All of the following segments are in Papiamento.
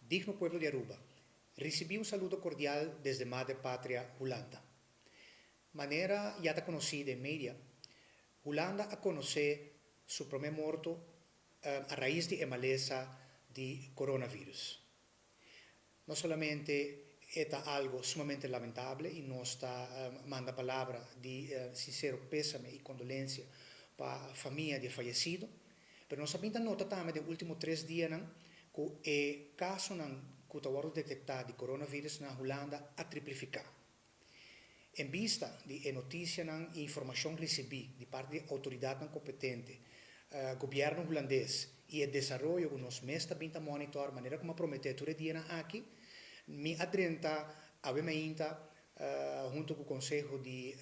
Digno pueblo di Aruba, ricibi un saludo cordial desde Madre Patria, Hulanda. Manera ya ta conoci den media, Hulanda a conoce su prome morto a raiz di e malesa di coronavirus. No solamente e ta algo sumamente lamentable y nos ta manda palabra di sincero pesame y condolencia pa famia di e fayecido, pero nos a bin ta nota tambe den ultimo tres dianan cu e casonan cu ta wordo detecta di coronavirus na Hulanda a triplifica. En bista di e noticianan y informacion ricibi di parti di autoridadnan competente, gobierno Hulandes y e desaroyo cu nos mes ta bin ta monitor manera cu mi a promete tur e dianan aki, mi a drenta awe mainta hunto cu Conseho di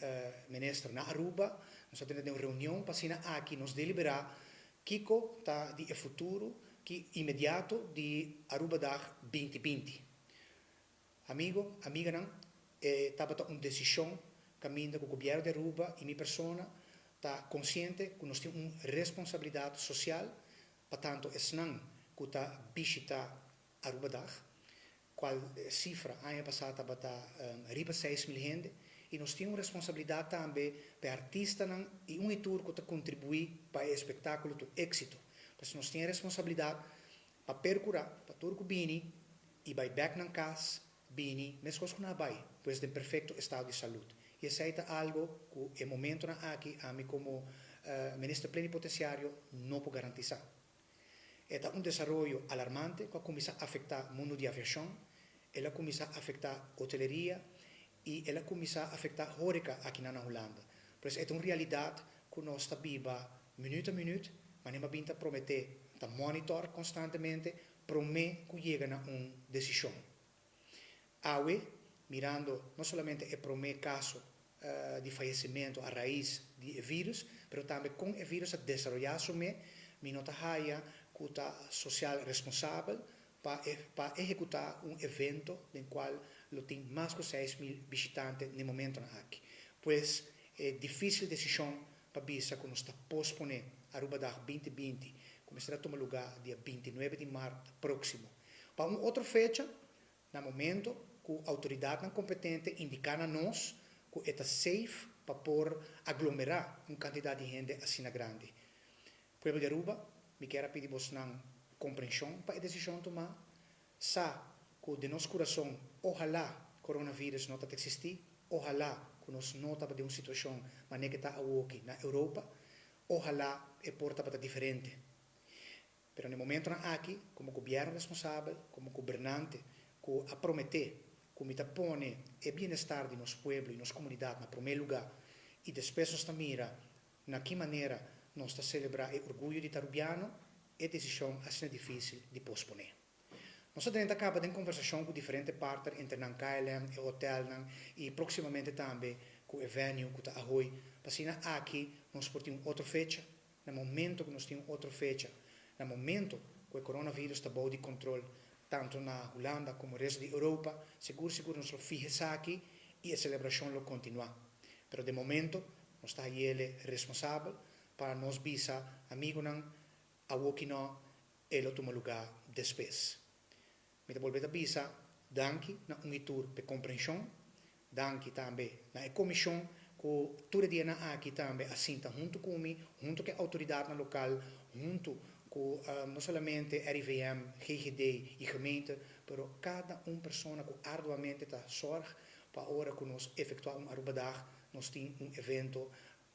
Minister na Aruba, nos a drenta den un reunion pa asina aki nos delibera kico ta di e futuro ki inmediato di Arubadag 2020. Amigo, amiganan, e tabata un desishon kaminda ku Gobièrnu di Aruba i mi persona ta konsiente ku nos tin un responsabilidat sosial pa tantu esnan ku ta bishita Arubadag, kual sifra aña pasá tabata riba 6000 hende, i nos tin un responsabilidat tambe pa e artistanan i un i tur ku ta kontribuí pa e espektákulo tu éksito. Pues nos tin e responsabilidat Pa percura pa tur cu bini y bay bek nan cas bini mescos cu nan a bay, pues den perfecto estado di salud. Y esey ta algo cu e momentonan aki ami como Minister Plenipotenciario no por garantisa. E ta un desaroyo alarmante cu a cuminsa afecta mundo di aviacion, el a cuminsa afecta hoteleria y el a cuminsa afecta horeca akinan na Hulanda. Pues e ta un realidad cu nos ta biba minuut a minuut, manera mi a bin ta promete ta monitor constantemente prome cu yega na un decision. Awe, mirando no solamente e prome caso di fayecimento a raiz di e virus, pero tambe con e virus a desaroya su me, mi no ta haya cu ta social responsabel pa pa ehecuta un evento den cual lo tin mas cu 6000 bishitante n'e momentonan aki. Pues e dificil decision pa bisa cu nos ta pospone Arubadag 2020 cu mester a tuma luga dia 29 di maart proximo pa un otro fecha na momento cu autoridadnan competente indica na nos cu e ta safe pa por aglomera un cantidad di hende asina grandi. Pueblo di Aruba, mi kier a pidi bosnan comprension pa e decision tuma. Sa cu den nos curason ohala coronavirus no ta ta existi, ohala cu nos no tabata den un situacion manera ke ta awoki na Europa, ohala e por tabata diferente. Pero na e momentonan aki, como gobierno responsabel, como gobernante cu a promete cu mi ta pone e bienestar di nos pueblo y nos comunidad na prome luga y despues nos ta mira Na ki manera nos ta selebrá e orguyo di ta Rubiano? E desishon asina difísil di posponé. Nos a drenta kaba den konversashon ku diferente partner entre nan KLM, e hotelnan i próksimamente tambe ku e venue ku ta Ahoy pa asina aki nos por tin un otro fecha na momento ku nos tin un otro fecha na momento ku e coronavirus ta bou di kontrol tantu na Hulanda komo resto di Europa sigur sigur nos lo fiha esaki i e selebrashon lo kontinuá pero den momento Nos ta hayele responsabel pa nos bisa amigunan awoki no e lo tuma lugá despues. Mi ta bolbe ta bisa danki na un i tur p'e komprenshon, danki tambe na e komishon ku tur e dianan aki tambe a sinta huntu ku mi, huntu ku e outoridatnan lokal, huntu ku no solamente RIVM, GGD i gemeente, pero kada un persona ku arduamente ta sòrg pa ora ku nos efektuá un Arubadag Nos tin un evento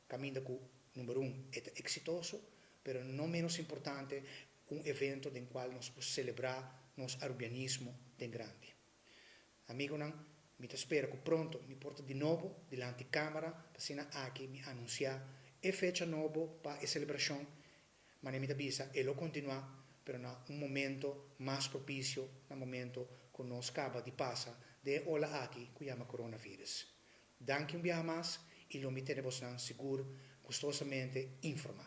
caminda cu, number un, e ta exitoso, pero no menos importante, un evento den cual nos por celebra nos Arubianismo den grandi. Amigonan, mi ta spera cu pronto mi por ta di nobo dilanti camara pa asina aki mi anuncia e fecha nobo pa e celebracion. Mane mi ta bisa, e lo continua, pero na un momento mas propicio, na momento cu nos caba di pasa den e ola aki cu yama coronavirus. Danki un biaha mas y lo mi tene bosnan sigur gustosamente informa.